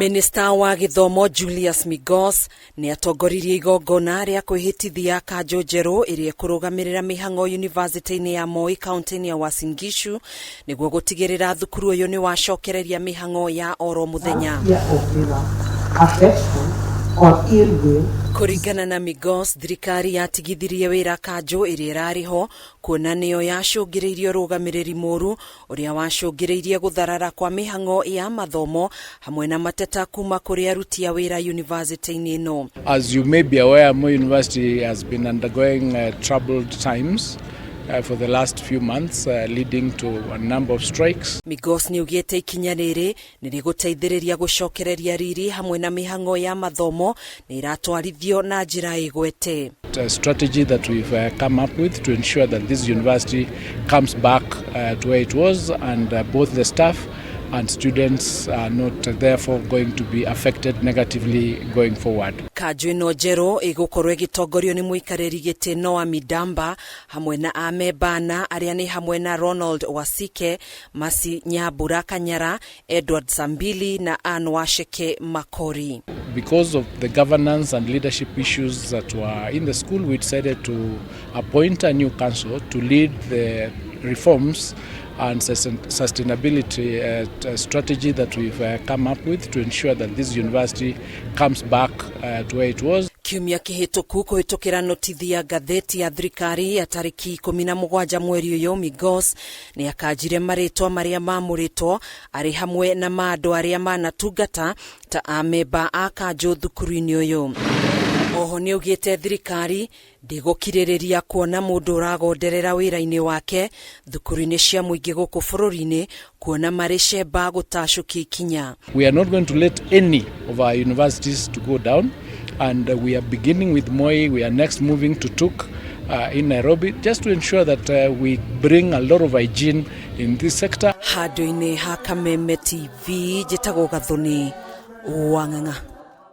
Minista wa gĩthomo Julius Migos nĩ atongoririe igongona rĩa kwĩhĩtithia kanjũ njerũ ĩrĩa ĩkũrũgamĩrĩra mĩhang'o yunivasĩtĩ-inĩ ya Moi kaunti-inĩ ya Uasin Gishu nĩguo gũtigĩrĩra thukuru ũyũ nĩ wacokereria mĩhang'o ya oro mũthenya. Kũringana na Migos, thirikari yatigithirie wĩra kanjũ ĩrĩa ĩrarĩ ho kuona nĩyo yacũngĩrĩirie ũrũgamĩrĩri mũru ũrĩa wacũngĩrĩirie gũtharara kwa mĩhang'o ya mathomo hamwe na mateta kuma kũrĩ aruti a wĩra yunivasĩtĩ-inĩ ĩno. As you may be aware, Moi University has been undergoing troubled times for the last few months, leading to a number of strikes. Migos nĩ augĩte ikinya rĩrĩ nĩ rĩgũteithĩrĩria gũcokereria riri hamwe na mĩhang'o ya mathomo nĩ ĩratwarithio na njĩra ĩgwete. A strategy that we've come up with to ensure that this university comes back to where it was, and both the staff and students are not therefore going to be affected negatively going forward. Kanjũ ĩno njerũ ĩgũkorwo ĩgĩtongorio nĩ mũikarĩri gĩtĩ Noah Midamba hamwe na amemba ana arĩa nĩ hamwe na Ronald Wasike, Masi Nyambura Kanyara, Edward Sambili na Ann Wacheke Makori. Because of the governance and leadership issues that were in the school, we decided to appoint a new council to lead the reforms and sustainability strategy that we've come up with to ensure that this university comes back to where it was. Kiumia kĩhĩtũku, kũhĩtũkĩra notithi ya ngathĩti ya thirikari ya tarĩki 17 mweri ũyũ, Migos nĩ akanjire marĩtwa marĩa mamũrĩtwo arĩ hamwe na ma andũ arĩa manatungata ta amemba a kanjũ thukuru-inĩ ũyũ. Oho nĩ augĩte thirikari ndĩgũkirĩrĩria kuona mũndũ ũragonderera wĩra-inĩ wake thukuru-inĩ cia mũingĩ gũkũ bũrũri-inĩ, kuona marĩ cemba gũtacũkia ikinya. We are not going to let any of our universities to go down, and we are beginning with Moi. We are next moving to TUK in Nairobi, just to ensure that we bring a lot of hygiene in this sector. Handũ-inĩ ha Kameme TV, njĩtagwo Gathoni Wang'ang'a.